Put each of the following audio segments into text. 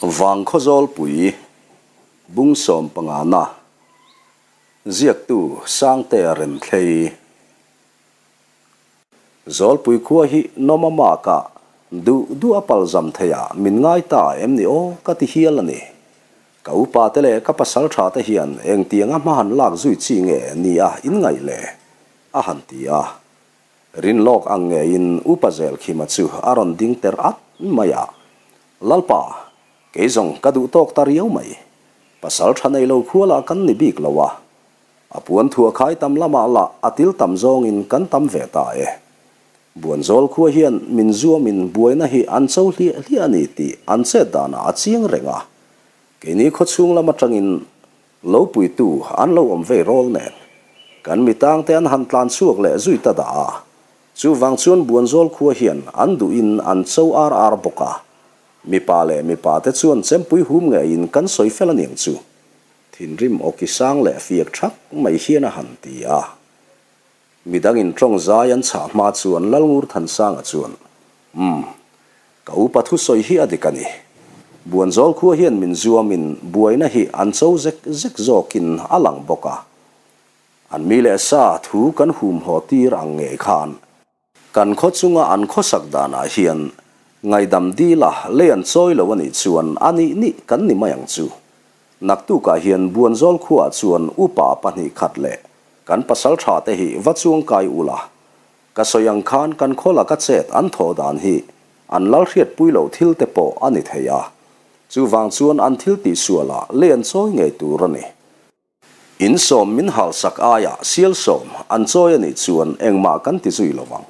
Vangkhaw Zawlpui, Bung sawmpangana, Ziaktu Sangtea Renthlei. Zawlpui khua hi nawm a mak a, duh duh a palzam thei a min ngai ta em ni aw ka ti hial a ni. Ka upa te leh ka pasal tha te hian engtiang a hma han lak zui chi nge ni a in ngaih le? a han ti a. Rinlawk ang ngeiin Upa Zelkhima chu a rawn ding ter at mai a, Lalpa, kei zawng ka duh tawk ta riau mai. Pasal tha nei lo khua lah kan ni bik lo a. A puan thuah khai tam lamah lah a til tam zawngin kan tam ve ta e. Buanzawl khua hian min zuamin buaina hi an cho hliah hliah a ni tih an chet danah a chiang reng a. Keini khawchhung lam atangin Lo puitu an lo awm vei rawl nen kan mi tangte an han tlan chhuak leh zui ta dah a, chuvang chuan Buanzawl khua hian an duhin an cho ar ar bawk a, mipa leh mipa te chuan chempui hum ngeiin kan sawi fel aniang chu thinrim awki sang leh fiak thak mai hian a han ti a. Midangin tawng zai an chhah hma chuan Lalngur Thansanga chuan, Umm, ka upa thusawi hi a dik a ni. Buanzawl khua hian min zuamin buaina hi an cho zek zek zawkin a lang bawk a. An mi leh sa thu kan humhaw tir ang ngei khan. Kan khaw chunga an khawsak danah hian ngaihdam dila lei an chawi lo a nih chuan a nih nih kan ni mai ang chu. Naktukah hian Buanzawl khuaah chuan upa 2 khat leh Kan pasal tha te hi va chuang kai ula, ka sawi ang khan kan khaw laka chet an thawh dan hi an lal hriatpui loh thil te pawh a ni thei a, chuvang chuan an thil tihsualah lei an chawi ngei tur a ni. In sawm min halsak aiah sial sawm an chawi a nih chuan engmah kan ti zui lo vang.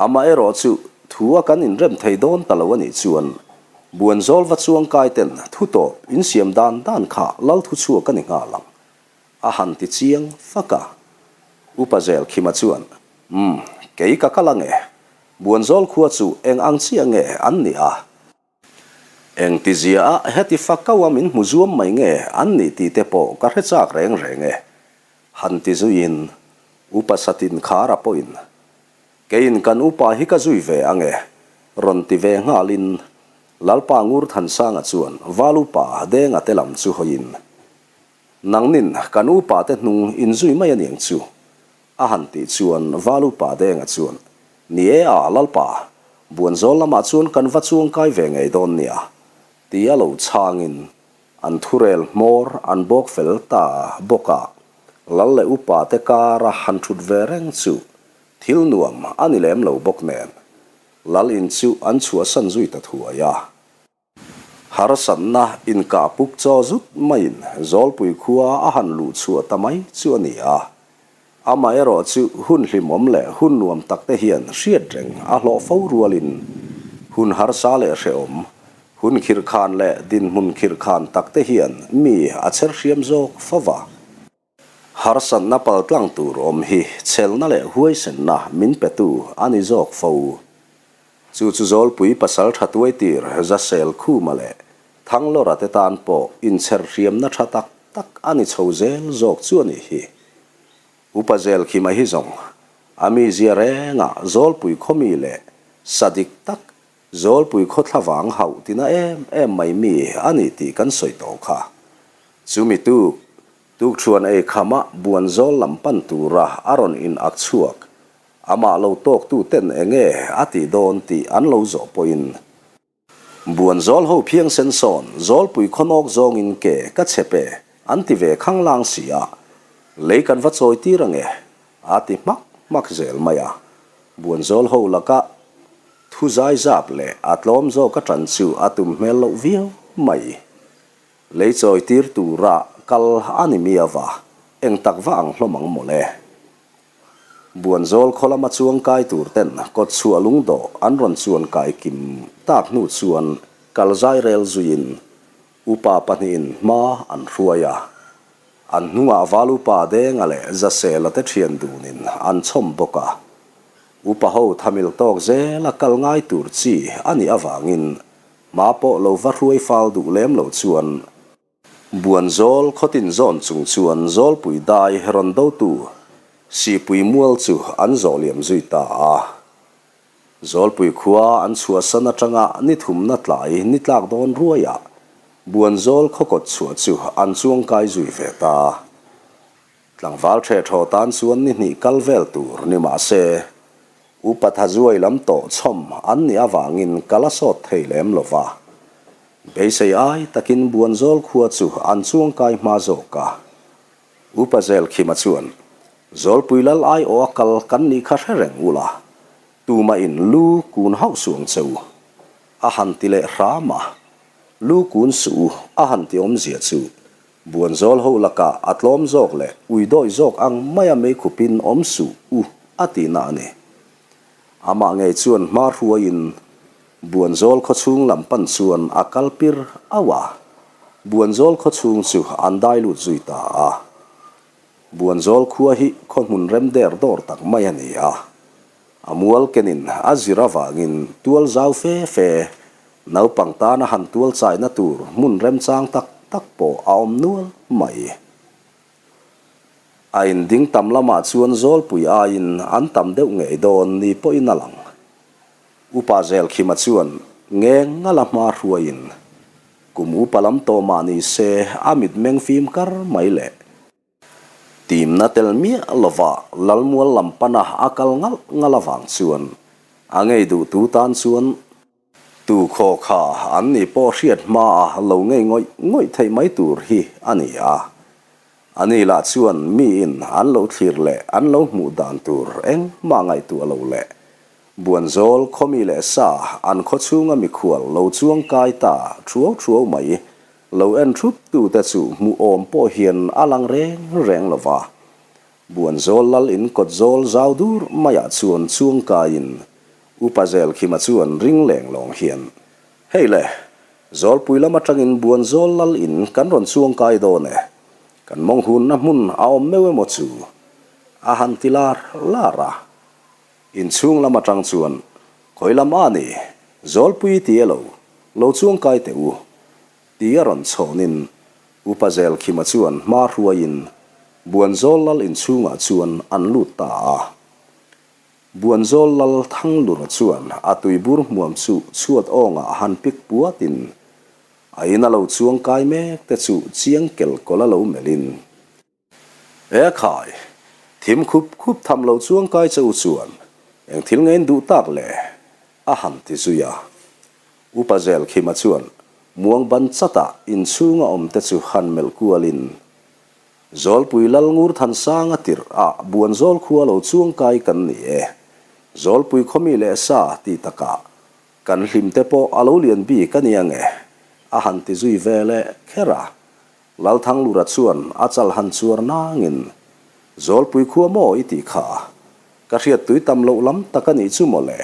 Amaherawhchu thu a kan inrem thei dawn ta lo a nih chuan Buanzawl va chuang kai ten thu tawp insiam dan dan kha lal thu chhuak a ni nghal ang. A han ti chiang fak a. Upa Zelkhima chuan, Umm, kei ka kal ange. Buanzawl khua chu eng ang chiah nge an nih a? Eng ti zia a heti fak kau a min hmu zuam mai nge an nih tih te pawh ka hre chak reng reng e. Han ti zuiin Upa Satin Khara pawhin, Keiin kan upa hi ka zui ve ange, rawn ti ve nghalin Lalpa Ngurthansanga chuan Val Upa Denga te lam chu hawiin, Nangnin kan upa te hnung inzui mai aniang chu, a han tih chuan Val upa Denga chuan, Ni e a, Lalpa, Buanzawl lamah chuan kan va chuangkai ve ngei dawn nia, ti a lo chhangin an thurel hmawr an bawk fel ta bawk a, Lal leh upa te kara han thut ve reng chu thil nuam a ni lem lo bawk nen, Lal in chu an chhuahsan zui ta thuai a. Harsatna inkah puk chaw zut maiin Zawlpui khua a han luh chhuah ta mai chu a ni a. Amaherawh chu hun hlimawm leh hun nuam tak te hian hriat reng a hlawh fo rualin hun harsa leh hrehawm, hun khirhkhan leh dinhmun khirhkhan tak te hian mi a chher hriam zawk fo va. Harsatna paltlang tur awm hi chhelna leh huaisenna min petu a ni zawk fo. Chu chu Zawlpui pasal tha tuaitir Zasel Khuma leh Thanglawra te tan pawh inchher hriamna tha tak tak a ni chho zel zawk chu a nih hi. Upa Zelkhima hi zawng a mizia rengah Zawlpui khawmi leh sa dik tak Zawlpui khawthla vang hauh tina em em mai mi a ni tih kan sawi tawh kha. Chumi tuk Tukṭhuan ei khamah Buanzawl lam pan tura a rawn in ak chhuak. Amah lo tawktu ten enge a tih dawn tih an lo zawh pawhin, Buanzawl ho phiang sen sawn Zawlpui khawnawk zawngin ke ka chep e an ti ve khanglang si a, lei kan va chawi tir ange a ti hmak hmak zel mai a. Buanzawl ho laka thu zai zap leh a tlawm zawk a ṭan chu a tum hmel loh viau mai. Lei chawi tir tura kal a ni mi ava, eng tak va ang hlawm ang mawle. Buanzawl khaw lama chuang kai tur ten kawt chhuah lungdawh an rawn chuan kai kim tak hnu chuan kal zai rel zuiin upa pahnihin hma an hruai a. An hnungah val upa Denga leh Zasela te thian dunin an chhawm bawk a. Upa ho thamil tawk zela kal ngai tur chi a nih avangin Hma pawh lo va hruai fal duh lem lo chuan Buanzawl khawtin zawn chung chuan Zawlpui dai rawn dotu Sihpui mual chu an zawh liam zui ta a. Zawlpui khua an chhuahsan atanga ni thumna tlai ni tlak dawn ruaiah. Buanzawl khaw kawt chhuah chu an chuangkai zui ve ta. Tlangval ṭheh ṭhaw tan chuan ni hnih kal vel tur ni mah se, Upa Thazuai lam tawh chhawm an nih avangin kal a sawt thei lem lo va. Beisei ai takin Buanzawl khua chu an chuangkai hma zawk a. Upa Zelkhima chuan, Zawlpui lal aiawh a kal kan nih kha hre reng ula, tumah in lu kun hauh suh ang che u, a han ti leh hram a. Lu kun suh u, a han ti awmzia chu Buanzawl ho lakah a tlawm zawk leh ui dawih zawk ang maia meikhupin awm suh u, a tihna a ni. Amah ngei chuan hma hruaiin Buanzawl khawchhung lam pan chuan a kal pir auh a, Buanzawl khawchhung chu an dai lut zui ta a. Buanzawl khua hi khaw hmun rem der dawr tak mai a ni a, a mual kenin a zir avangin tual zau fe fe, naupang tana han tual chaina tur hmun remchang tak tak pawh a awm nual mai. A inding tam lamah chuan Zawlpui aiin an tam deuh ngei dawn ni pawhin a lang. Upa Zelkhima chuan ngeng ngala hma hruaiin kum upa lam tawh mah ni se a mitmeng fim kar mai le. Timna tel miah lova Lalmual lam pana a kal ngalh ngalh avang chuan a ngei duhtu tan chuan tu khaw kha an ni pawh hriat hmaa lo ngei ngawih ngawih theih mai tur hi a ni a. A ni lah chuan miin an lo thlir leh an lo hmuh dan tur engmah ngaihtuah lo leh Buanzawl khawmi leh sa an khaw chhunga mikhual lo chuang kai ta thuau thuau mai lo en thup tute chu hmuh awm pawh hian a lang reng reng lo va. Buanzawl lal in kawt zawl zau dur maiah chuan chuang kaiin Upa Zelkhima chuan ring leng lawng hian, Hei le, Zawlpui lam atangin Buanzawl lal in kan rawn chuang kai dawn e, kan mawng hunna hmun a awm meuh emaw chu a han ti lar lar a. Inchhung lam atang chuan, Khawi lam a ni, Zawlpui ti elo, lo chuang kai teh u, ti a rawn chhawnin Upa Zelkhima chuan hma hruaiin Buanzawl lal inchhungah chuan an lut ta a. Buanzawl lal Thanglura chuan a tuibur hmuam chu chhuat awngah han pik puatin a ina lo chuang kai mek te chu chiang kel kawla lo melhin, E khai, thim khup khup tham lo chuang kai che u chuan eng thil ngein duh tak le? a han ti zui a. Upa Zelkhima chuan muang ban chatah inchhunga awm te chu han melh kualin, Zawlpui Lal Ngurthansanga tirh ah Buanzawl khua lo chuang kai kan ni e. Zawlpui khawmi leh sa ti takah kan hlim te pawh a lo lian bik a nia nge? a han ti zui ve leh kher a. Lalthanglura chuan a chal han chuar nangin, Zawlpui khua maw i tih kha? Ka hriat tui tam loh lam tak a nih chu maw le?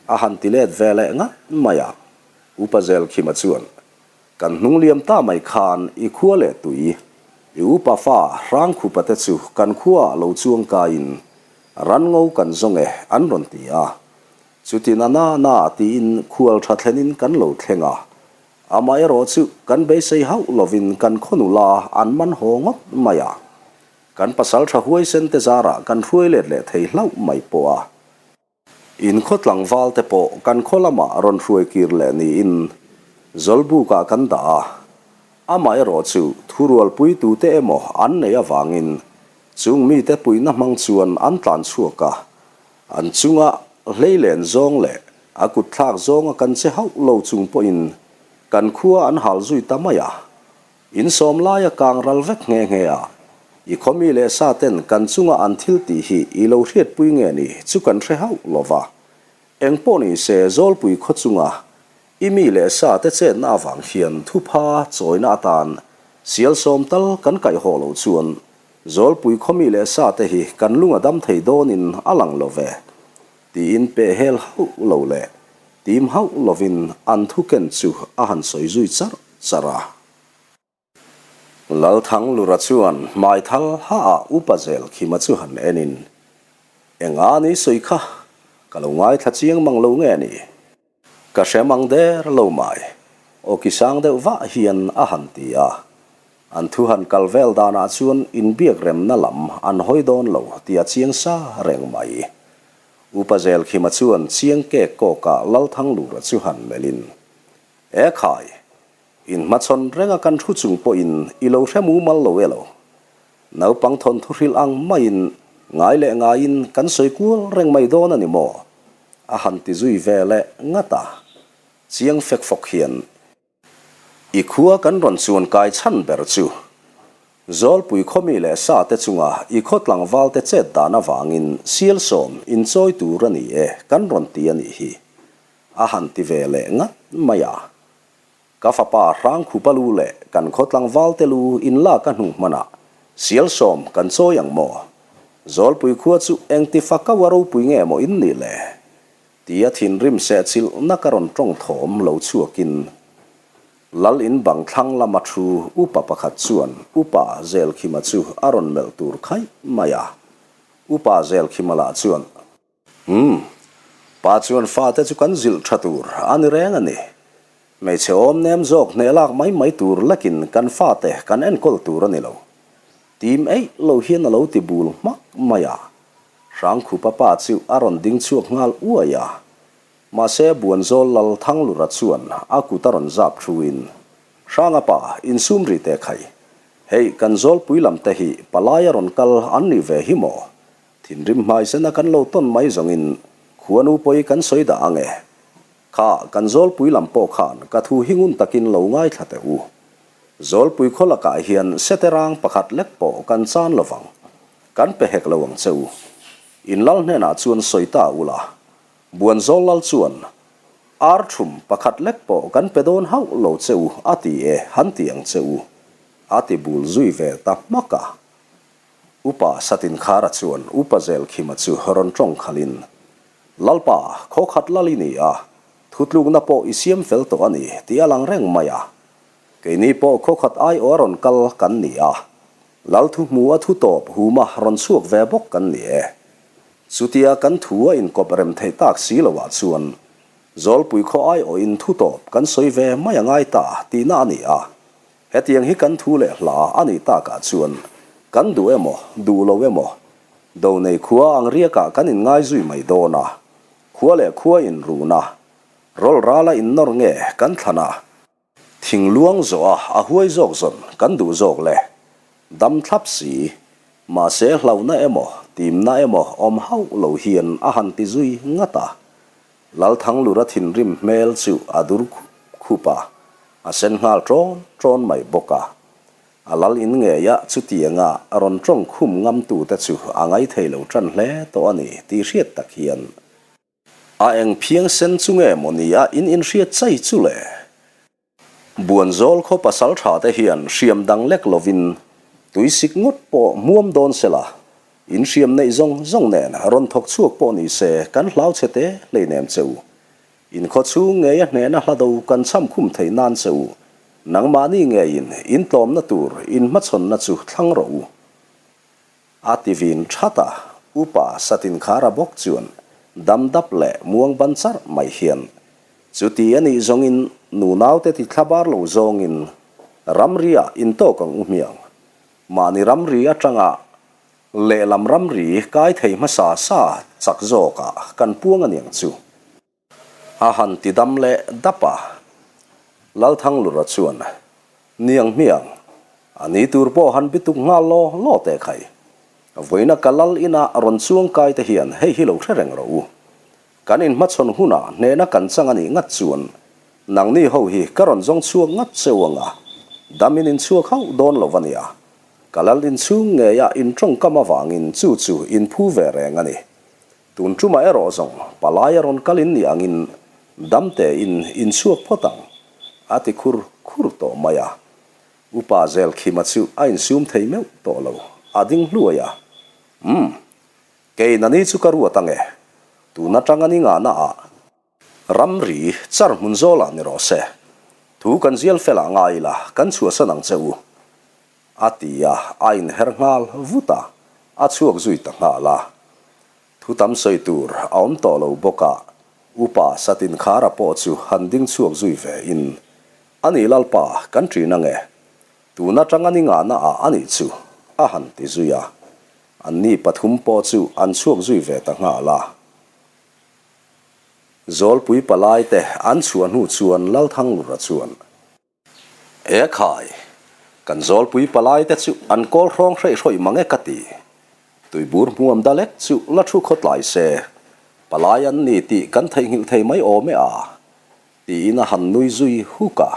A han ti let ve leh ngat mai a. Upa Zelkhima chuan, Kan hnung liam ta mai khan i khua leh tui, i upa fa Hrangkhupa te chu kan khuaah lo chuang kaiin ranngo kan zawng e an rawn ti a. Chuti na na na tiin khual tha thlenin kan lo thleng a. Amaherawh chu kan beisei hauh lovin kan khaw nula an man haw ngawt mai a, kan pasal tha huaisen te zarah kan hruai let leh thei hlauh mai pawh a. In khaw tlangval te pawh kan khaw lamah rawn hruai kir leh niin Zawlbukah kan dah a, amaherawh chu thurualpui tute emaw an neih avangin chung mite puihna hmang chuan an tlan chhuak a, An chunga hleilen zawng leh a kutthlak zawnga kan che hauh lo chung pawhin kan khua an hal zui ta mai a. In sawm laia kang ral vek nghe nghe a, i khawmi leh sa ten kan chunga an thil tih hi i lo hriatpui nge ni chu kan hre hauh lo va. Eng pawh ni se Zawlpui khaw chunga i mi leh sa te chetna avang hian thupha chawina atan sial sawm tal kan kaihhawh loh chuan Zawlpui khawmi leh sa te hi kan lung a dam thei dawnin a lang lo ve, tiin peh hel hauh lo leh tim hauh lovin an thu ken chu a han sawi zui charh charh a. Lalthanglura chuan hmai thal ha ah upa Zelkhima chu han enin, Enga ni sawi kha, ka lo ngaithla chiang mang lo nge ni? Ka hre mang der lo mai, aw ki sang deuh vah hian a han ti a. An thu han kal vel danah chuan inbiak remna lam an hawi dawn lo tih a chiang sa reng mai. Upa Zelkhima chuan chiang kek kawkah Lalthanglura chu han melhin, E khai! Inhmachhawn renga kan thu chung pawhin i lo hre mumal lo e lo. Naupang thawnthu hrilh ang maiin ngai leh ngaiin kan sawi kual reng mai dawn a ni maw? A han ti zui ve leh ngat a. Chiang fek fawk hian. I khua kan rawn chuan kai chhan ber chu Zawlpui khawmi leh sa te chunga i khaw tlangval te chet dan avangin sialsawm inchawi tur a ni e kan rawn ti a nih hi a han ti ve leh ngat mai a. Ka fapa Hrangkhupa lu leh kan khaw tlangval te lu inlak a hnu hmanah sialsawm kan chawi ang maw? Zawlpui khua chu engti fakau a ropui nge maw in nih le? Tia thinrim sehchilhna ka rawn tawng thawm lo chhuakin Lal in bang thlang lama thu upa pakhat chuan Upa Zelkhima chu a rawn melh tur khaih mai a. Upa Zelkhima lah chuan, Umm, pa chuan fate chu kan zilh tha tur a ni reng a ni. Hmeichhe awm nem zawk hneh lak mai mai tur lekin kan fate kan enkawl tur a ni lo. Tim eih lo hian a lo ti bul hmak mai a. Hrangkhupa pa chu a rawn ding chhuak nghal uai a. Mahse Buanzawl Lal Thanglura chuan a kut a rawn zap thuin, Hranga pa, insum ri teh khai. Hei, kan Zawlpui lam te hi palai a rawn kal an nih ve hi maw? Thinrim hmaisena kan lo tawn mai zawngin khuanu pawi kan sawi dah ang e. Kha, kan Zawlpui lam pawh khan ka thu hi ngun takin lo ngaithla teh u. Zawlpui khaw lakah hian sete rang pakhat lek pawh kan chan lovang. Kan pe hek lo ang che u. In lal hnenah chuan sawi ta ula, Buanzawl lal chuan, Ar thum pakhat lek pawh kan pe dawn hauh lo che u a ti e, han ti ang che u, a ti bul zui ve ta hmak a. Upa Satinkhara chuan Upa Zelkhima chu rawn tawng khalhin, Lalpa, khaw khat lal i ni a, thutlukna pawh i siam fel tawh a ni tih a lang reng mai a. Keini pawh khaw khat aiawh a rawn kal kan ni a, Lal thu hmu a thu tawp huma rawn chhuak ve bawk kan ni e. Chutia kan thu a inkawp rem theih tak si loah chuan Zawlpui khaw aiawhin thu tawp kan sawi ve mai a ngai ta tihna a ni a. Hetiang hi kan thu leh hla a nih takah chuan kan duh emaw duh lo emaw Donei khua ang riakah kan inngai zui mai dawn a, khua leh khua inrun a, rawlh rala innawr nge kan thlan a, Thing luang zawh a a huai zawk zawn kan duh zawk le. Dam thlap si. Mahse hlauhna emaw timna emaw awm hauh lo hian a han ti zui ngat a. Lalthanglura thinrim hmel chu a dur khup khup a, a sen nghal ṭawn ṭawn mai bawk a. A lal in ngeia chutianga rawn ṭawng khum ngamtute chu a ngaithei lo ṭan hle tawh a ni tih hriat tak hian A eng phiang sen chu nge maw ni a in inhriat chai chu le? Buanzawl khaw pasal tha te hian hriam dang lek lovin tuisik ngawt pawh hmuam dawn se la, in hriam neih zawng zawng nen rawn thawk chhuak pawh ni se kan hlau che te hleinem che u. In khaw chhung ngei a hnehna hla do kan cham khum theih nan che u, nangmahni ngeiin in tlawmna tur in hmachhawnna chu thlang rawh u. A ti vin that a, Upa Satinkhara bawk chuan dam dap leh muang ban charh mai hian, Chuti a nih zawngin nunaute ti thlabar lo zawngin ramri-ah intawk ang u hmiang. Mahni ramri atanga lehlam ramri kai thei hmasa sa chak zawkah kan puang a niang chu. A han ti dam leh dap a. Lalthanglura chuan, Niang hmiang, a ni tur pawh han bituk nghal law law teh khai. Vawiina ka lal inah rawn chuang kai te hian hei hi lo hre reng rawh u. Kan inhmachhawn hunah hnehna kan chang a nih ngat chuan nangni ho hi ka rawn zawng chhuak ngat cheu ang a, dam in inchhuak hauh dawn lo a nia. Ka lal inchhung ngeia intawngkam avangin chu chu inphu ve reng a ni. Tun tumah erawh zawng palai a rawn kal in nih angin dam tein in chhuak phawt ang, a ti khur khur tawh mai a. Upa Zelkhima chu a insum thei meuh tawh lo, a ding hluai a. Umm, kei nani chu ka ruat ang e, tun atanga ni ngahna ah ramri char hmun zawlah ni rawh se, thu kan zial felah ngai ila kan chhuahsan ang che u, A ti a, a inher nghal vut a, a chhuak zui ta nghal a. Thu tam sawi tur a awm tawh lo bawk a, Upa Satinkhara pawh chu han ding chhuak zui ve in, A nih Lalpa, kan ṭin ang e. Tun aṭanga ni ngahna ah a nih chu, a han ti zui a. Anni pathum pawh chu an chhuak zui ve ta nghal a. Zawlpui palai te an chhuah hnu chuan Lalthanglura chuan. E khai, kan zawlpui palai te chu an kawl hrawng hreih hrawih mang e ka ti. Tuibur hmuam da lek chu la thu khawtlai se, palai an ni tih kan theihnghilh thei mai awm e a, tiin a han nui zui huk a.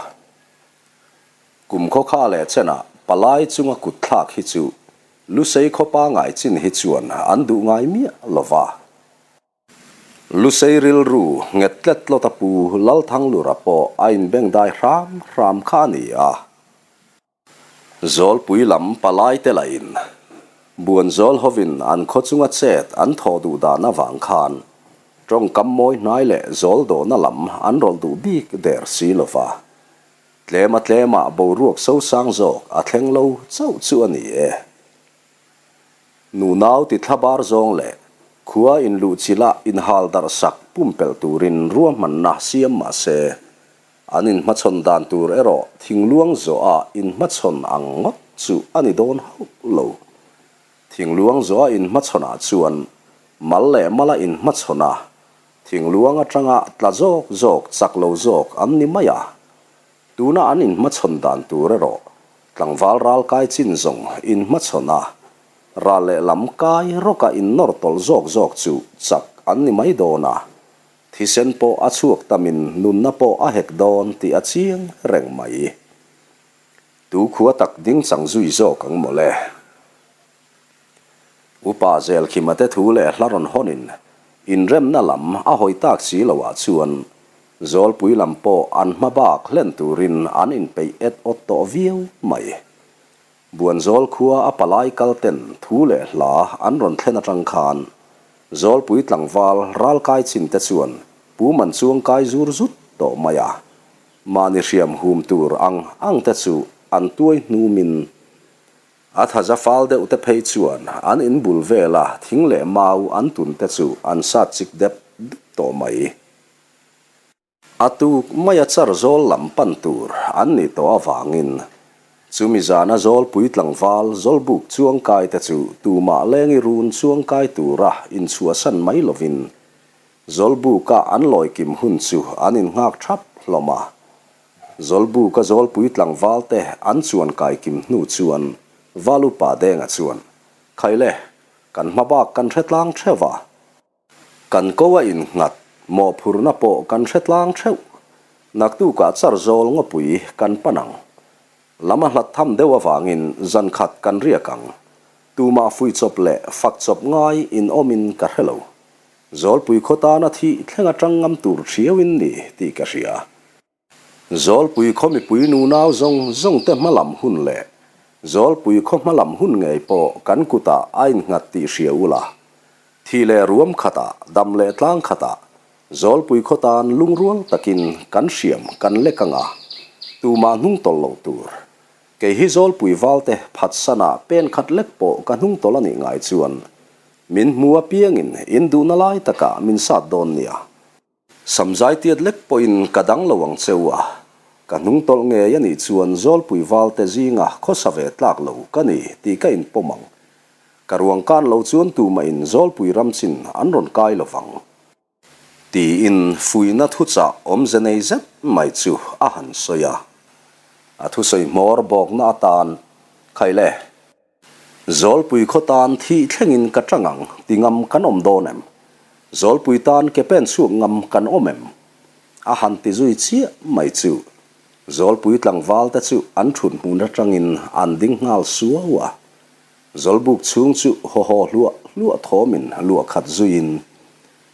Kum khawkha leh chenah palai chunga kut thlak hi chu Lusei khaw pangai chin hi chuan an duh ngai miah lo va. Lusei rilru nghet tlet tlawt a pu Lalthanglura pawh a inbengdai hram hram kha a ni a. Zawlpui lam palai te lahin Buanzawl hovin an khaw chunga chet an thawh duh dan avang khan tawngkam mawi hnai leh zawl dawhna lam an rawlh duh bik der si lo va. Tlema tlemah boruak sosang zawk a thleng lo chauh chu a ni e. Nunau ti thlabar zawng leh khua inluhchilh a inhal darh sak pumpelh turin ruahmanna siam mah se, an inhmachhawn dan tur erawh thingluang zawh a inhmachhawn ang ngawt chu a ni dawn hauh lo. Thingluang zawh a inhmachhawn ah chuan mal leh mal a inhmachhawn a, Thingluang atanga tla zawk zawk chak lo zawk an ni mai a, tuna an inhmachhawn dan tur erawh tlangval ral kai chin zawng inhmachhawn a, ral leh lam kai rawka innawr tawlh zawk zawk chu chak an ni mai dawn a, thisen pawh a chhuak tamin nunna pawh a hek dawn tih a chiang reng mai. Tu khua tak ding chang zui zawk ang mawle. Upa Zelkhima te thu leh hla rawn hawnin inremna lam a hawi tak si loah chuan Zawlpui lam pawh an hma bak hlen turin an inpeih et awt tawh viau mai. Buanzawl khua a palai kal ten thu leh hla an rawn thlen atang khan Zawlpui tlangval ralkai chin te chuan Pu Manchuang kai zur zut tawh mai a, mahni hriam hum tur ang ang te chu an tuai hnumin A thaza fal deuh te phei chuan an in bul vela thing leh mau an tun te chu an sat chik dep dup tawh mai. A tuk maia char zawl lam pan tur an nih tawh avangin chumi zana zawlpui tlangval zawlbuk chuangkai te chu tumah lengi run chuangkai tura inchhuahsan mai lovin zawlbuka an lawikim hun chu an innghak thap hlawm a. Zawlbuka zawlpui tlangval te an chuan kai kim hnu chuan Valupa Denga chuan, Khaile, kan hma bak kan hre tlang theuh a, kan ko a innghat mawhphurhna pawh kan hre tlang theuh, naktukah char zawl ngawpui kan pan ang. Lam a hlat tham deuh avangin zan khat kan riak ang. Tumah fuih chawp leh fak chawp ngai in awmin ka hre lo. Zawlpui khaw tana thih thleng atang ngam tur thiauin ni tih ka hria. Zawlpui khaw mipui nunau zawng zawng te hmalam hun leh Zawlpui khaw hmalam hun ngei pawh kan kutah a innghat tih hria ula, thih leh ruam khatah, dam leh tlang khatah Zawlpui khaw tan lungrual takin kan hriam kan lek anga, tumah hnung tawlh lo tur. Kei hi Zawlpui valte phatsanah pen khat lek pawh ka hnung tawlh a nih ngai chuan min hmu apiangin in duhna lai takah min sat dawn nia. Samzai tiat lek pawhin ka dang lo ang che u a, ka hnung tawlh ngei a nih chuan Zawlpui valte zinga khawsa ve tlak lo ka ni tih ka inpawm ang. Ka ruang kan lo chuan tumahin Zawlpui ram chin an rawn kai lo vang. Tiin fuihna thuchah awmze nei zet mai chu a han sawi a. A thusawi hmawr bawkna atan, Khaile! Zawlpui khaw tan thih thlengin ka tang ang ti ngam kan awm dawn em? Zawlpui tan ke pen chhuak ngam kan awm em? A han ti zui chiah mai chu. Zawlpui tlangval te chu an thut hmun atangin an ding nghal suau a. Zawlbuk chhung chu haw haw hluah hluah thawmin luah khat zuiin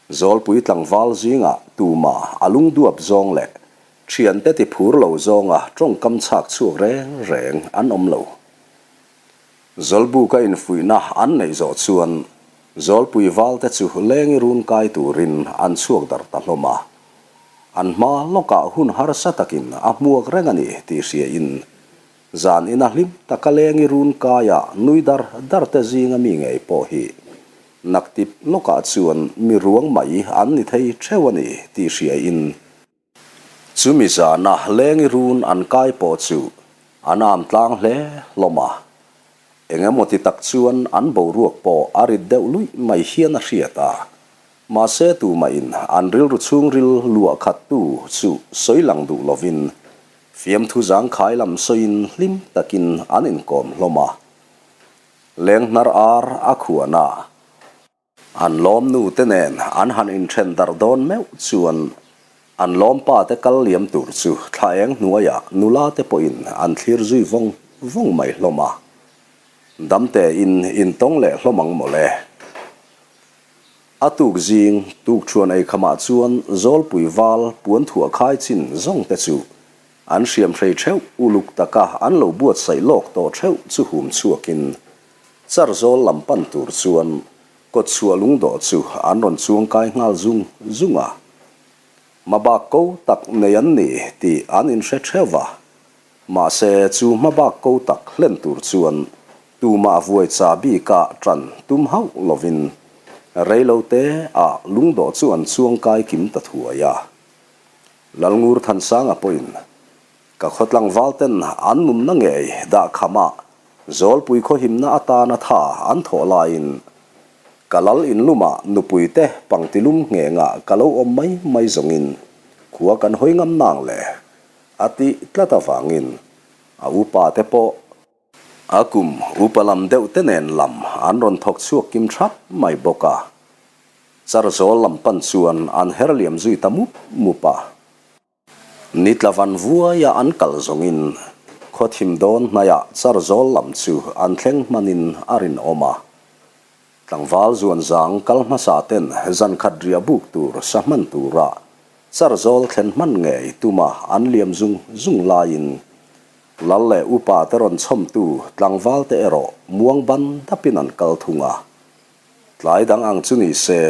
Zawlpui tlangval zingah tuma a lungduap zawng leh thiante ti phur lo zawnga tawngkam chhak chhuak reng reng an awm lo. Zawlbuka infuihna an neih zawh chuan Zawlpui valte chu lengi run kai turin an chhuak darh ta hlawm a. An hma lawkah hun harsa takin a hmuak reng a ni tih hriain zan ina hlim taka lengi run kaia nui dar dar te zinga mi ngei pawh hi naktip lawkah chuan mi ruang mai an ni thei theuh a ni tih hriain Chumi zana lengi run an kai pawh chu an am tlang hle hlawm a, eng emaw ti tak chuan an boruak pawh a rit deuh luih mai hian a hriat a, mahse tumahin an rilru chhungril luah khattu chu sawi lang duh lovin. Fiamthu zangkhai lam sawiin hlim takin an inkawm hlawm a. Lenghnar ar a khuan a. An lawmnu te nen an han inthen darh dawn meuh chuan an lawmpa te kal liam tur chu thla eng hnuaiah nula te pawhin an thlir zui vawng vawng mai hlawm a. Damte in intawng leh hlawm ang mawle. A tuk zing tuk thuan ei khamah chuan Zawlpui val puan thuah khai chin zawng te chu an hriam hrei theuh uluk taka an lo buatsaih lawk tawh theuh chu hum chhuakin Charzawl lam pan tur chuan kawtchhuah lungdawh chu an rawn chuang kai nghal zung zung a. Hmabak ko tak nei an ni tih an inhre theuh va, mahse chu hmabak ko tak hlen tur chuan tumah vuai cha bika tan tum hauh lovin reilote ah lungdawh chu an chuang kai kim ta thuai a. Lalngur Thansanga pawhin Ka khaw tlangvalten an nunna ngei dah khamah Zawlpui khawhimna atana tha an thawh laiin ka lal inlumah nupuite pangtilum nghengah ka lo awm mai mai zawngin khua kan hawi ngam nang le a tih tlat avangin a upa te pawh a kum upa lam deuh te nen lam an rawn thawk chhuak kim thap mai bawk a. Charzawl lam pan chuan an her liam zui ta mup mup a. Ni tla van vuaia an kal zawngin khaw thim dawn hnaiah Charzawl lam chu an thleng hmanin a rinawm a. Tlangval zuanzang kal hmasa ten zan khat riah buk tur sa hman tura Charzawl thlen hman ngei tuma an liam zung zung laiin Lal leh upa te rawn chhawmtu tlangval te erawh muang ban dapin an kal thung a. Tlai dang ang chu ni se,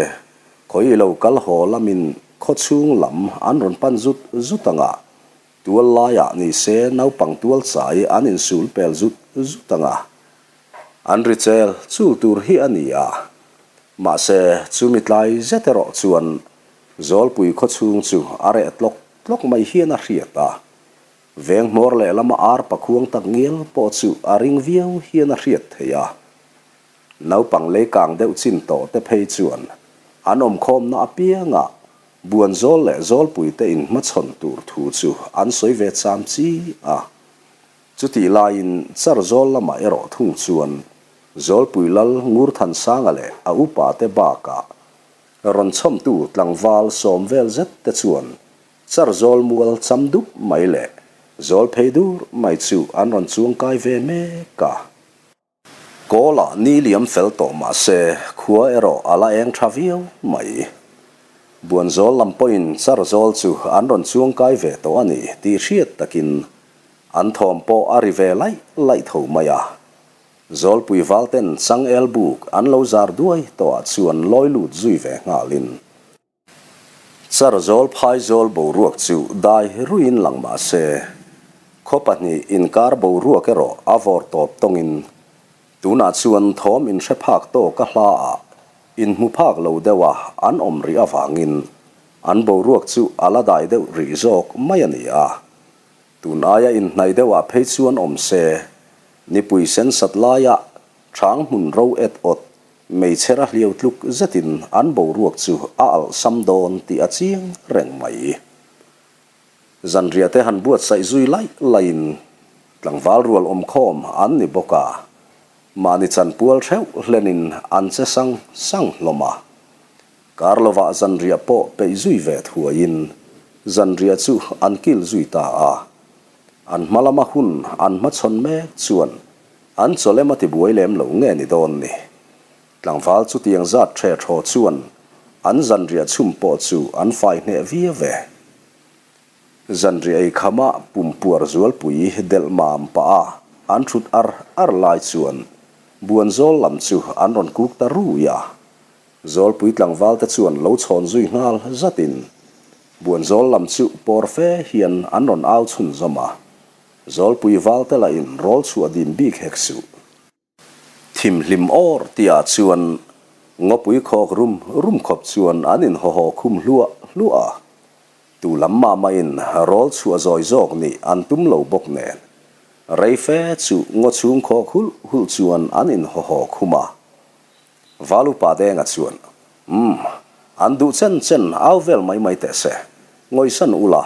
khawi lo kal haw lamin khaw chhung lam an rawn pan zut zut ang a, tual laiah ni se naupang tual chai an insul pel zut zut ang a. An ri chel chul tur hi a ni a. Mahse, chumi tlai zet erawh chuan Zawlpui khaw chhung chu a reh tlawk tlawk mai hian a hriat a. Veng hmawr lehlama ar pakhuang tak ngial pawh chu a ring viau hian a hriat theih a. Naupang leikang deuh chin tawh te phei chuan an awmkhawmna apiangah Buanzawl leh Zawlpuite inhmachhawn tur thu chu an sawi ve cham chi a. Chutih laiin Charzawl lamah erawh thung chuan Zawlpui Lal Ngurthansanga leh a upate bakah rawn chhawmtu tlangval sawm vel zet te chuan Charzawl mual cham dup mai leh zawl phei dur mai chu an rawn chuangkai ve mek a. Kawlah ni liam fel tawh mah se, khua erawh a la eng tha viau mai. Buanzawl lam pawhin Charzawl chu an rawn chuangkai ve tawh a ni tih hriat takin an thawm pawh a ri ve laih laih tho mai a. Zawlpui valten changel buk an lo zar duai tawhah chuan lawi lut zui ve nghalin Charzawl phaizawl boruak chu dai ruiin lang mah se, khaw pahnih inkar boruak erawh a vawr tawp tawngin tunah chuan thawm inhre phak tawk a hla ah inhmu phak lo deuh a an awm rih avangin an boruak chu a la dai deuh rih zawk mai a ni a. Tun aia inhnaih deuh ah phei chuan awm se, nipui sen sat laia chang hmun ro et awt Meichher a hliau tluk zetin an boruak chu a alh sam dawn tih a chiang reng mai. Zanriah te han buatsaih zui laih laihin tlangval rual awmkhawm an ni bawk a, mahni chanpual theuh hlenin an che sang sang hlawm a. Kar lovah zanriah pawh peih zui ve thuaiin zanriah chu an kil zui ta a. An hma lama hun an hmachhawn mek chuan An chawlem a tibuai lem lo nge ni dawn ni? Tlangval chutiang zat ṭhe ṭhaw chuan an zanriah chhum pawh chu an fai hneh viau ve. Zanriah ei khama pumpuar zualpui delh mam pah a an ṭhut ar ar lai chuan Buanzawl lam chu an rawn kuk ta rui a. Zawlpui tlangval te chuan lo chhawn zui nghal zatin Buanzawl lam chu pawr fe hian an rawn au chhunzawm a. Zawlpui valte lah in rawl chhuah dim bik hek suh. Thim hlim awr tihah chuan ngawpui khawk rum rum khawp chuan an in haw haw khum hluah hluah a. Tu lam mah mah in rawl chhuah zawi zawk nih an tum lo bawk nen. Rei fe chu ngaw chhung khawk hulh hulh chuan an in haw haw khum a. Val upa Denga chuan, Umm, an duh chen chen au vel mai mai teh se, ngawisan ula,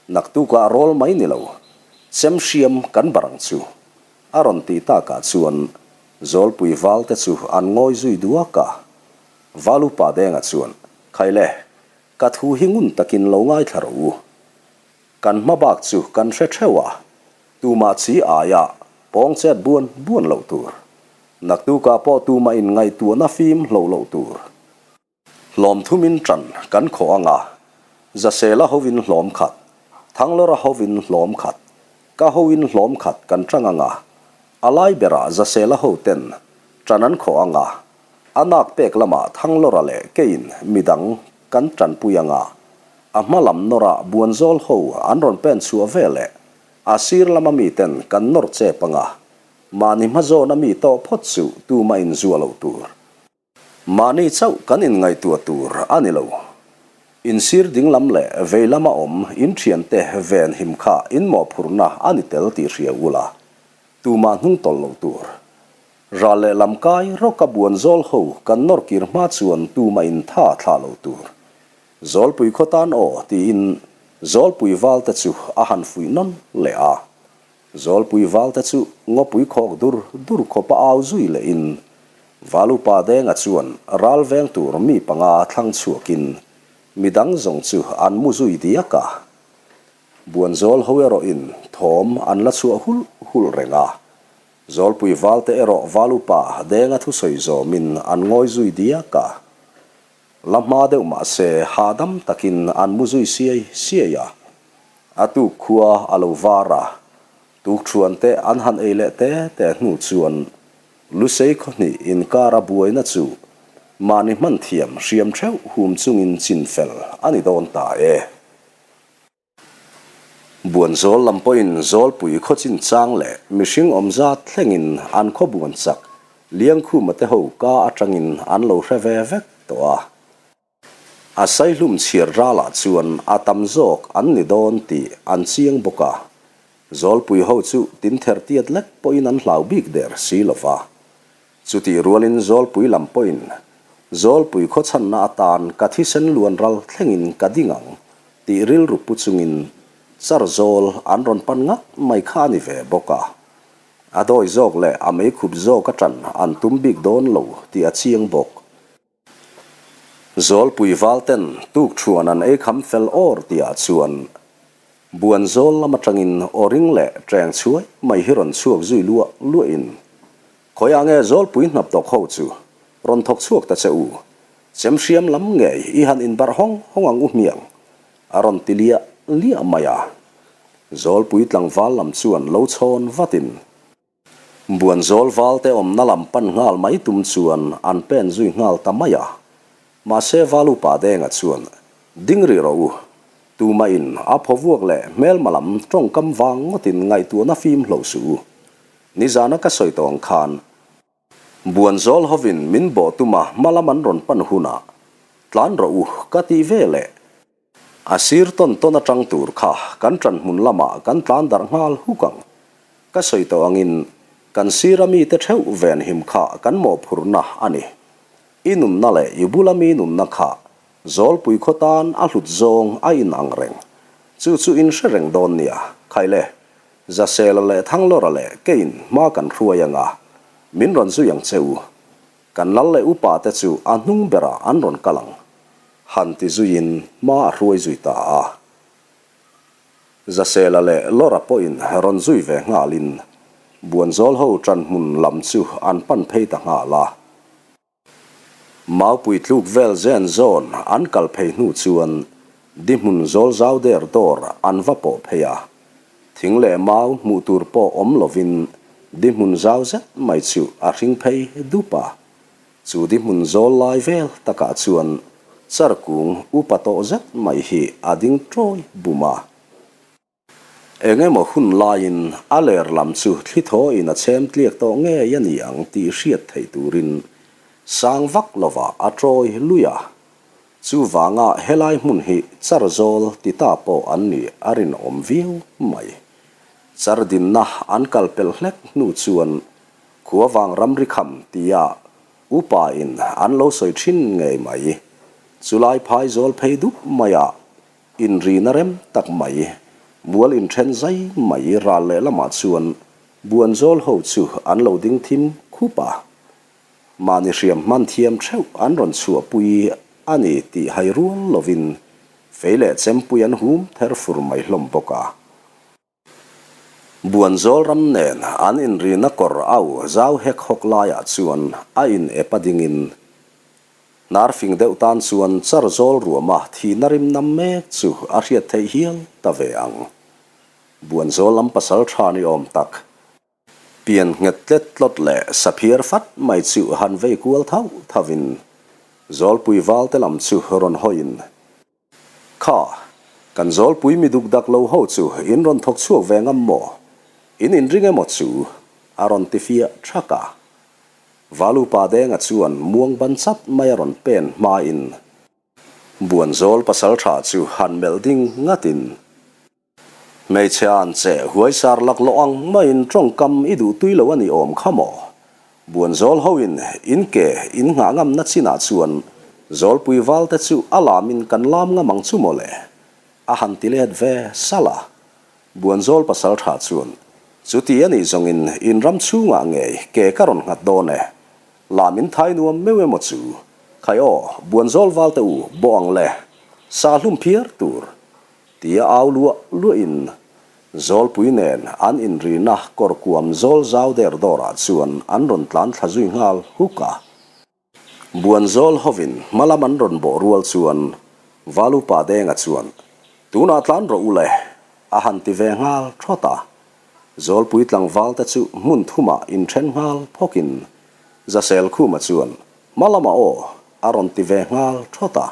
Naktukah rawl mai ni lo. Chem hriam kan bar ang chu, a rawn tih takah chuan Zawlpui valte chu an ngawi zui duak a. Valupa Denga chuan, Khaile, ka thu hi ngun takin lo ngaithla rawh u. Kan hma bak chu kan hre theuh a, tumah chi aia pawng chet buan buan loh tur. Naktukah pawh tumah in ngaihtuahna fim hloh loh tur. Hlawm thumin ṭan kan khawh ang a, Zasela hovin hlawm khat, Thanglawra hovin hlawm khat, ka hoin hlawm khat kan ṭang ang a, a lai berah Zasela hoten ṭan an khawh ang a, a nak pek lamah Thanglawra leh keiin midang kan ṭanpui ang a, a hma lam nawrah Buanzawl ho an rawn pen chhuah veleh a sir lama miten kan nawr chep ang a, mahni hmazawna mi tawh phawt chu tumah inzuah loh tur. Mahni chauh kan inngaihtuah tur a ni lo. Insir dinglam leh vei lama awm inthiante ven him kha inmawhphurhna a ni tel tih hria ula, tumah hnung tawlh loh tur. Ral leh lam kai rawka buan zawl ho kan nawr kir hma chuan tumah intha thlah lo tur. Zawlpui khaw tan aw tiin Zawlpui valte chu a han fuih nawn leh a. Zawlpui valte chu ngawpui khawk dur dur khawpa au zui lehin Valupa Denga chuan ral veng tur mi panga thlang chhuakin midang zawng chu an mu zui diak a. Buanzawl ho erawhin thawm an la chhuah hulh hulh reng a. Zawlpui valte erawh Valupa Denga thusawi zawmin an ngawi zui diak a. La hma deuh mah se hahdam takin an mu zui siai siai a. A tuk khua a lo var a, tukṭhuan te an han ei leh te te hnu chuan Lusei khawhnih inkara buaina chu mahni hman thiam hriam theuh hum chungin chin fel a ni dawn ta e. Buanzawl lam pawhin Zawlpui khaw chin chang leh mihring awm zat thlengin an khaw buan chak Liangkhuma te ho ka atangin an lo hre ve vek tawh a. A saihlum chhiar ralah chuan a tam zawk an ni dawn tih an chiang bawk a, Zawlpui ho chu tinther tiat lek pawhin an hlau bik der si lo va. Chutih rualin Zawlpui lam pawhin Zawlpui khawchhanna atan ka thisen luan ral thlengin ka ding ang tih rilru pu chungin char zawl an rawn pan ngat mai kha a ni ve bawk a. A dawi zawk leh a meikhup zawk a ṭan an tum bik dawn lo tih a chiang bawk. Zawlpui valten tukṭhuan an ei kham fel awr tihah chuan Buanzawl lam aṭangin aw ring leh ṭeng chhuai mai hi rawn chhuak zui luah luahin Khawiah nge Zawlpui hnap tawk ho chu rawn thawk chhuak ta che u, chem hriam lam ngei i han inbarh hawng hawng ang u hmiang a rawn ti liah liah mai a. Zawlpui tlangval lam chuan lo chhawn vatin Buanzawl valte awmna lam pan nghal mai tum chuan an pen zui nghal ta mai a. Mahse Valupa Denga chuan, Ding rih rawh u, tumahin a phawvuak leh hmelma lam tawngkam vang ngawtin ngaihtuahna fim hlo suh u. Nizana ka sawi tawh ang khan, Buanzawl hovin min bawh tuma hma lam an rawn pan hunah, Tlan rawh u, ka tih ve leh. A sir tawn tawn atang tur kha kan ṭan hmun lamah kan tlan darh nghal huk ang. Ka sawi tawh angin kan sira mite theuh venhim kha kan mawhphurhna a ni. I nunna leh i bula mi nunna kha Zawlpui khaw tan a hlut zawng a inang reng. Chu chu in hre reng dawn nia. Khaile, Zasela leh Thanglawra leh keiin hma kan hruai anga min rawn zui ang che u. Kan lal leh upa te chu a hnung berah an rawn kal ang. Han ti zuiin hma a hruai zui ta a. Zasela leh Lawra pawhin rawn zui ve nghalin Buanzawl ho ṭan hmun lam chu an pan phei ta nghal a. Maupui tluk vel zen zawn an kal phei hnu chuan di hmun zawl zau der dawr an va pawh phei a. Thing leh mau hmuh tur pawh awm lovin di hmun zau zet mai chu a hring phei dup a. Chu di hmun zawl lai vel takah chuan char kung upa tawh zet mai hi a ding ṭawi bum a. Eng emaw hun laiin a ler lam chu thli thawiin a chhem tliak tawh ngei a ni ang tih hriat theih turin sang vak lovah a ṭawi lui a. Chuvanga helai hmun hi char zawl ti ta pawh an nih a rinawm viau mai. Char dinna an kal pelh hlek hnu chuan Khuavang ramri kham tia upa in an lo sawi thin ngei mai. Chulai phai zawl phei dup maiah inrina rem tak mai. Mual inṭhen zai mai ral lehlamah chuan Buanzawl ho chu an lo ding thim khup a. Mahni hriam hman thiam theuh an rawn chhuahpui a ni tih hai rual lovin fei leh chempui an hum ther fur mai hlawm bawk a. Buanzawl ram nen an inrina kawr au zau hek hawk laiah chuan a in ep a dingin hnar fing deuh tan chuan char zawl ruama thihna rim nam mek chu a hriat theih hial ta ve ang. Buanzawl lam pasal tha ni awm tak, pian nghet tlet tlawt leh saphiar fat mai chu han vei kual thauh thauhin Zawlpui valte lam chu rawn hawiin Kha, kan zawlpui mi duk dak lo ho chu in rawn thawk chhuak ve ngam maw? In inring emaw chu? A rawn ti fiah thak a. Valupa Denga chuan muang ban chat mai a rawn pen hmain Buanzawl pasaltha chu han melh ding ngatin, Hmeichhe an che huaisar laklawh ang maiin tawngkam i duh tui lo a ni awm kha maw? Buanzawl hoin in ke in nghah ngamna chinah chuan Zawlpui valte chu a lamin kan lam ngam ang chu maw le? A han ti let ve salh a. Buanzawl pasal tha chuan, Chuti a nih zawngin in ram chhungah ngei ke ka rawn nghat dawn e. Lam in thai nuam meuh emaw chu? Khai aw, Buanzawl valte u, bawh ang le. Sa hlum phiar tur. Tia au luah luahin Zawlpui nen an inrina kawr kuam zawl zau der dawrah chuan an rawn tlan thla zui nghal huk a. Buanzawl hovin hmalam an rawn bawh rual chuan Valupa Denga chuan, Tunah tlan rawh u le, a han ti ve nghal thawt a. Zawlpui tlangvalte chu hmun thumah inthen nghal phawkin Zaselkhuma chuan, Hmalamah aw, a rawn ti ve nghal thawt a.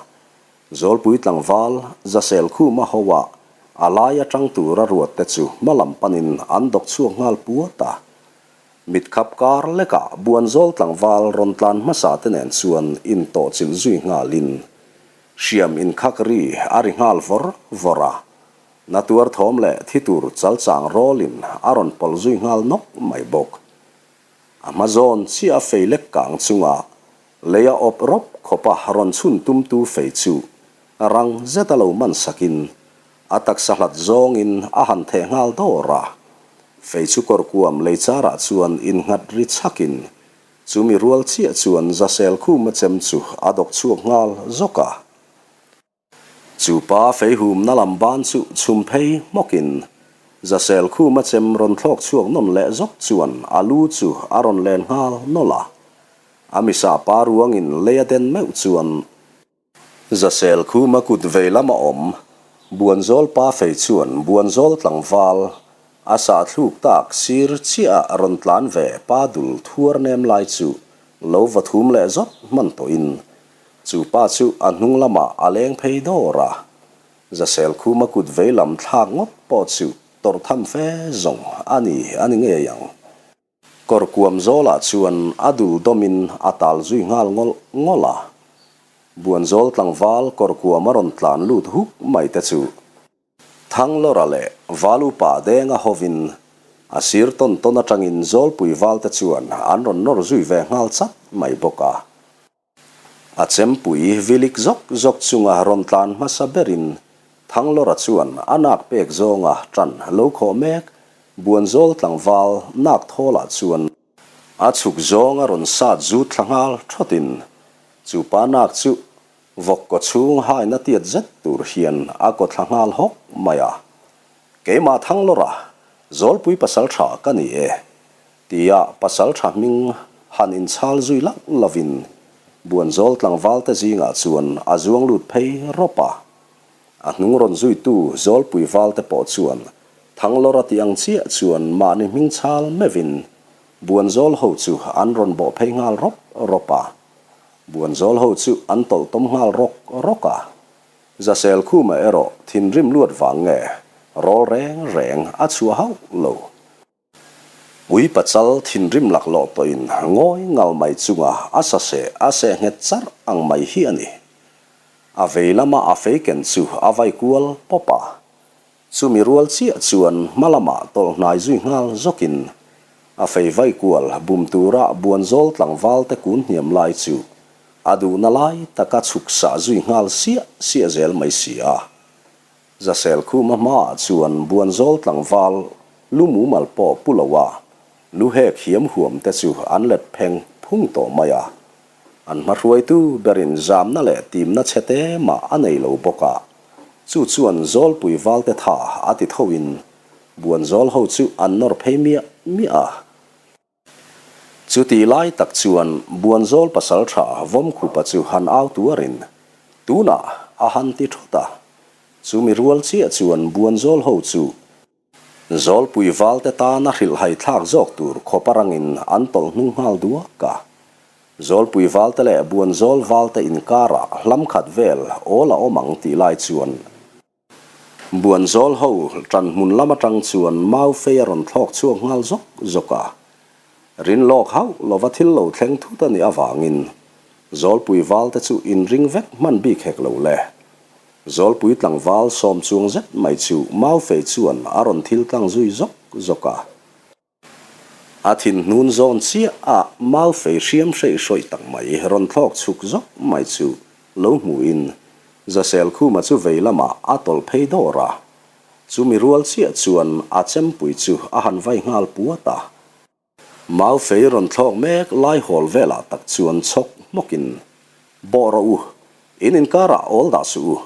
Zawlpui tlangval Zasel Khuma hoa a lai atang tura ruat te chu hma lam panin an dawk chhuak nghal puat a. Mit khap kar lekah Buanzawl tlangval rawn tlan hmasa te nen chuan intawhchilh zui nghalin hriam inkhak ri a ri nghal vawr vawr a. Na tuar thawm leh thi tur chalchang rawlin a rawn pawlh zui nghal nawk mai bawk. A hma zawn chiah a fei lek kang chunga Lei a awp rawp khawp a rawn chhun tumtu fei chu rang zet a lo man sakin a taksa hlat zawngin a han theh nghal dawr a. Fei chu kawrkuam lei charah chuan innghat ri chhakin chumi rual chiah chuan Zasel khuma chem chu a dawk chhuak nghal zawk a. Chu pa fei humna lam ban chu chhum phei hmawkin Zasel khuma chem rawn thlawk chhuak nawn leh zawk chuan a lu chu a rawn len nghal nawlh a. A misa pa ruangin lei a den meuh chuan Zasel khuma kut vei lama awm Buanzawl pa fei chuan Buanzawl tlangval a sah thluk tak sir chiah a rawn tlan ve pa dul thuar nem lai chu lo va thum leh zawt hman tawhin Chu pa chu a hnung lamah a leng phei dawr a, Zasel khuma kut vei lam thlak ngawt pawh chu tawrh tham fe zawng a ni a ni ngei ang. Kawr kuam zawlah chuan a dul dawmin a tal zui nghal ngawlh ngawlh a. Buanzawl tlangval kawr kuam a rawn tlan lut huk mai te chu Thanglawra leh Valupa Denga hovin a sir tawn tawn atangin Zawlpui valte chuan an rawn nawr zui ve nghal chat mai bawk a. A chempui vilik zawk zawk chunga rawn tlan hmasa berin Thanglawra chuan a nak pek zawnga ṭan lo khawh mek Buanzawl tlangval nak thawlah chuan a chhuk zawnga rawn sat zut thla nghal ṭhawtin chu pa nak chu vawk kaw chhung haina tiat zet tur hian a kaw thla nghal hawk mai a. Keimah Thanglawra, Zawlpui pasal ṭha ka ni e. Tia pasal tha hming han inchhal zui lauh lovin Buanzawl tlangvalte zingah chuan a zuang lut phei rawp a. A hnung rawn zuitu Zawlpui valte pawh chuan Thanglawra tih ang chiah chuan mahni hming chhal meuhin Buanzawl ho chu an rawn bawh phei nghal rawp rawp a. Buanzawl ho chu an tawlh tawm nghal rawk rawk a. Zasel Khuma erawh thinrim luat vang nge rawl reng reng a chhuah hauh lo. Ui pachal thinrim laklawh tawhin ngawi ngal mai chunga a sa seh a seh nghet charh ang mai hi a ni. A vei lama a fei ken chu a vai kual pawp a. Chumi rual chiah chuan hma lamah tawlh hnai zui nghal zawkin a fei vai kual bum tura buanzawl tlangval te kun hniam lai chu a duhna lai taka chhuk sah zui nghal siah siah zel mai si a. Zaselkhuma hmaah chuan Buanzawl tlangval lu mumal pawh pu lo a, lu hek hiam huam te chu an let pheng phung tawh mai a. An hmahruaitu berin zamna leh timna chhe te mah a nei lo bawk a, chu chuan Zawlpui valte tha a ti thoin Buanzawl ho chu an nawr phei miah miah a. Chutih lai tak chuan Buanzawl pasaltha Vawmkhupa chu han au tuarin tunah a han ti thawt a. Chumi rual chiah chuan Buanzawl ho chu Zawlpui valte tana hrilhhai thlak zawk tur khawp a rangin an tawlh hnung nghal duak a. Zawlpui valte leh Buanzawl valte inkarah hlam khat vel awl a awm ang tih lai chuan Buanzawl ho ṭan hmun lam aṭang chuan mau fei a rawn thlawk chhuak nghal zawk zawk a. Rin lawk hauh lova thil lo thleng thut a nih avangin Zawlpui valte chu inring vek hman bik hek lo le. Zawlpui tlangval sawm chuang zet mai chu mau fei chuan a rawn thil tlang zui zawk zawk a. A thin hnun zawn chiah a mau fei hriam hreih hrawih tak mai rawn thlawk chhuk zawk mai chu lo hmuhin Zaselkhuma chu vei lamah a tawlh phei dawr a. Chumi rual chiah chuan a chempui chu a han vai nghal puat a. Mau fei rawn thlawk mek lai hawl velah tak chuan chhawk hmawkin, Bawh rawh u, in inkarah awl dah suh u,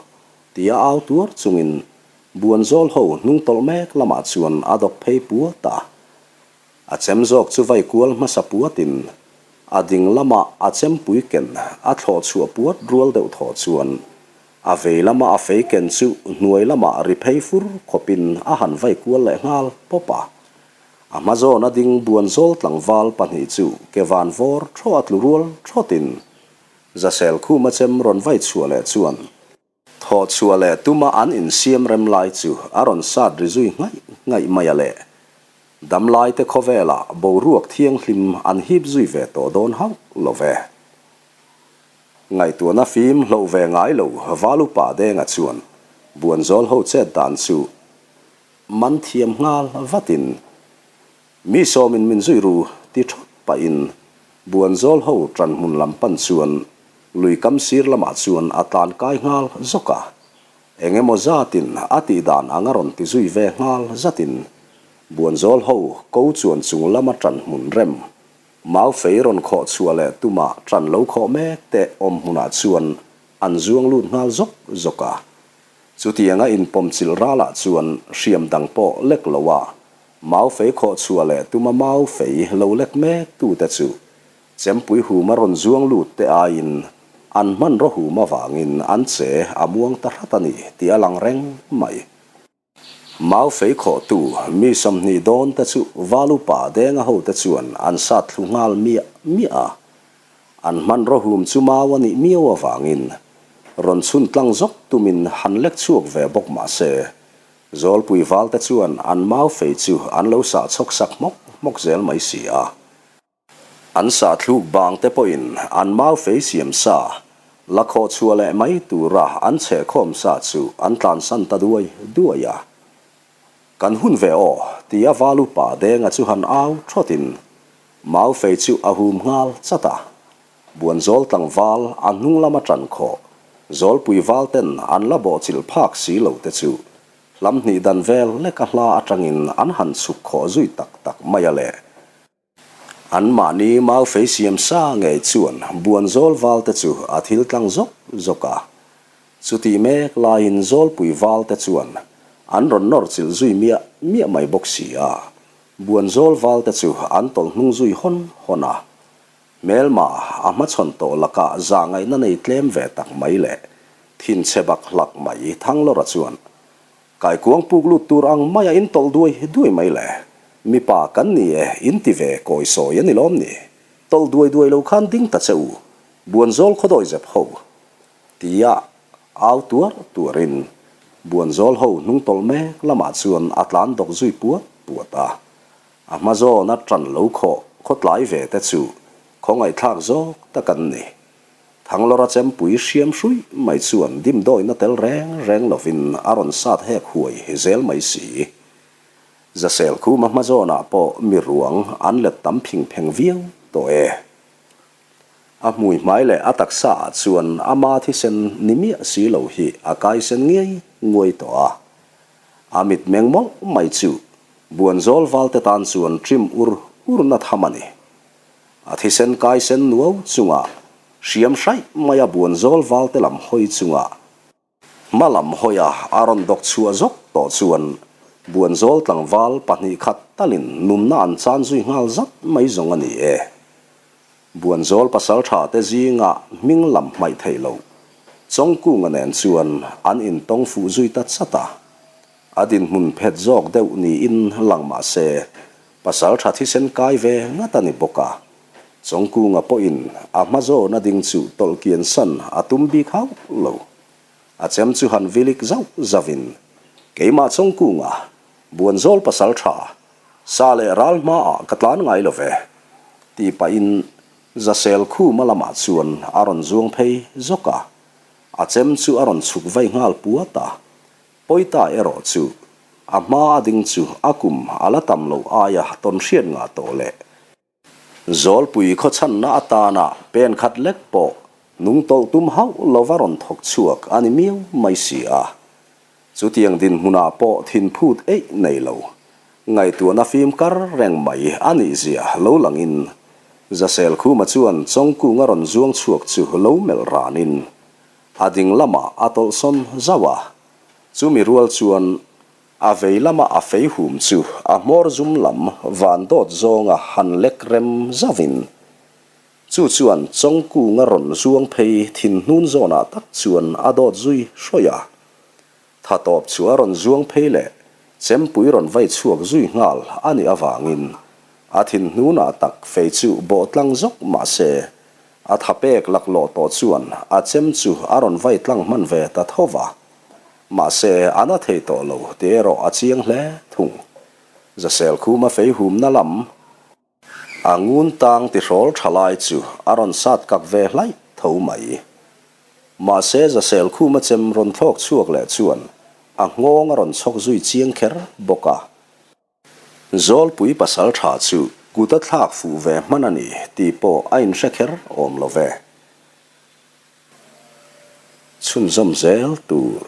tia au tuar chungin Buanzawl ho hnung tawlh mek lamah chuan a dawk phei puat a. A chem zawk chu vai kual hmasa puatin a ding lama a chempui ken a thlawh chhuah puat rual deuh thaw chuan a vei lama a fei ken chu hnuai lamah ri phei fur khawpin a han vai kual leh nghal pawp a. A hma zawn a ding Buanzawl tlangval pahnih chu ke van vawr thaw a tlu rual thawtin Zasel khuma chem rawn vai chhuah leh chuan Thawh chhuah leh tuma an insiam rem lai chu a rawn sat ri zui nghaih nghaih mai a le. Damlaite khawvelah boruak thianghlim an hip zui ve tawh dawn hauh lo ve. Ngaihtuahna fim hloh ve ngai lo Valupa Denga chuan Buanzawl ho chet dan chu man thiam nghal vatin Mi sawmin min zui ru ti thawt pahin Buanzawl ho ṭan hmun lam pan chuan lui kam sir lamah chuan a tlan kai nghal zawk a. Eng emaw zatin a tih dan ang a rawn ti zui ve nghal zatin Buanzawl ho ko chuan chung lama ṭan hmun rem mau fei rawn khawh chhuah leh tuma ṭan lo khawh mek te awm hmunah chuan an zuang lut nghal zawk zawk a. Chutianga inpawmchilh ralah chuan hriam dang pawh lek lo a Mau fei khawh chhuah leh tuma mau fei lo lek mek tute chu chempui huma rawn zuang lut te aiin an hmanraw hum avangin an che a muang ta hrat a ni tih a lang reng mai. Mau fei khawhtu mi 20 dawn te chu Val upa Denga hote chuan an sat thlu nghal miah miah a. An hmanraw hum chu mau a nih miau avangin rawn chhun tlang zawk tumin han lek chhuak ve bawk mah se Zawlpui valte chuan an mau fei chu an lo sah chhawk sak hmawk hmawk zel mai si a. An sah thluk bang te pawhin an mau fei siam sa la khawh chhuah leh mai tura an chhehkhawm sa chu an tlansan ta duai duai a. Kan hun ve aw, tia val upa Denga chu han au thawtin mau fei chu a hum nghal chat a. Buanzawl tlangval a hnung lama ṭan khawh, Zawlpui val ten an la bawhchilh phak si lo te chu hlam hnih dan vel leka hla aṭangin an han chhuk khawh zui tak tak mai a le. Anmahni mau fei siam sa ngei chuan Buanzawl val te chu a thil tlang zawk zawk a. Chutih mek laiin Zawlpui val te chuan an rawn nawr chilh zui miah miah mai bawk si a. Buanzawl val te chu an tawlh hnung zui hawn hawn a. Hmelma a hmachhawn tawh lakah zahngaihna nei tlem ve tak mai leh thinchhe bak hlak mai Thanglawra chuan Kaikuang puk lut tur ang maia in tawlh duai duai mai le, mipa kan ni e in ti ve kawi sawi a ni lawm ni, tawlh duai duai lo khan ding ta che u, Buanzawl khawdawi zep ho tia au tuar tuarin Buanzawl ho hnung tawlh mek lamah chuan a tlan dawk zui puat puat a. A hma zawna ṭan lo khawh khawtlai ve te chu khawngaihthlak zawk tak an ni. Thanglawra chempui hriam hruih mai chuan dimdawina tel reng reng lovin a rawn sat hek huai zel mai si. Zasel khuma hma zawnah pawh mi ruang an let tam phing pheng viau tawh e. A hmui hmai leh a taksa ah chuan ama thisen ni miah si lo hi a kaisen ngiai nguai tawh a. A mitmeng mawlh mai chu Buanzawl valte tan chuan ṭim ur urna tham a ni. A thisen kai sen nuau chunga hriam hraih maia Buanzawl valte lam hawi chunga hma lam hawia a rawn dawk chhuah zawk tawh chuan Buanzawl tlangval 2 khat talin nunna an chan zui nghal zat mai zawng a ni e. Buanzawl pasaltha te zinga hming lam hmaih theih lo Chawngkunga nen chuan an intawng fuh zui ta chat a. A dinhmun phet zawk deuh niin lang mah se, pasaltha thisen kai ve ngat a ni bawk a. Chawngkunga pawhin a hma zawn a ding chu tawlh kian san a tum bik hauh lo. A chem chu han vilik zauh zauhin, Keimah Chawngkunga, Buanzawl pasaltha, Sa leh ral hmaah ka tlan ngai lo ve, tih pahin Zasel khuma lamah chuan a rawn zuang phei zawk a, a chem chu a rawn chhuk vai nghal puat a. Pawita erawh chu a hma a ding chu a kum a la tam loh aia tawn hriat ngah tawh leh Zawlpui khawchhanna atana pen khat lek pawh nung tawlh tum hauh lova rawn thawk chhuak a ni miau mai si a. Chutiang dinhmunah pawh thinphut eih nei lo, ngaihtuahna fim kar reng mai a nih zia lo langin Zasel Khuma chuan Chawngkunga rawn zuang chhuak chu lo melh ranin a ding lamah a tawlhsawn zauh a. Chumi rual chuan A vei lama a fei hum chu a hmawr zum lam van dawt zawnga han lek rem zauhin, chu chuan Chawngkunga rawn zuang phei thin hnun zawnah tak chuan a dawt zui hrawih a. Tha tawp chu a rawn zuang phei leh chempui rawn vai chhuak zui nghal a nih avangin a thin hnunah tak fei chu bawh tlang zawk mah se a tha pek laklawh tawh chuan a chem chu a rawn vai tlang hman ve ta tho va. Mahse, a na thei tawh lo tih erawh a chiang hle thung. Zasel khuma fei humna lam a ngun tang tihrawl tha lai chu a rawn sat kak ve hlaih tho mai. Mahse, Zasel khuma chem rawn thlawk chhuak leh chuan a nghawng a rawn chhawk zui chiang kher bawk a. Zawlpui pasal tha chu kut a thlak fuh ve hman a ni tih pawh a inhre kher awm lo ve. Chhunzawm zel tur.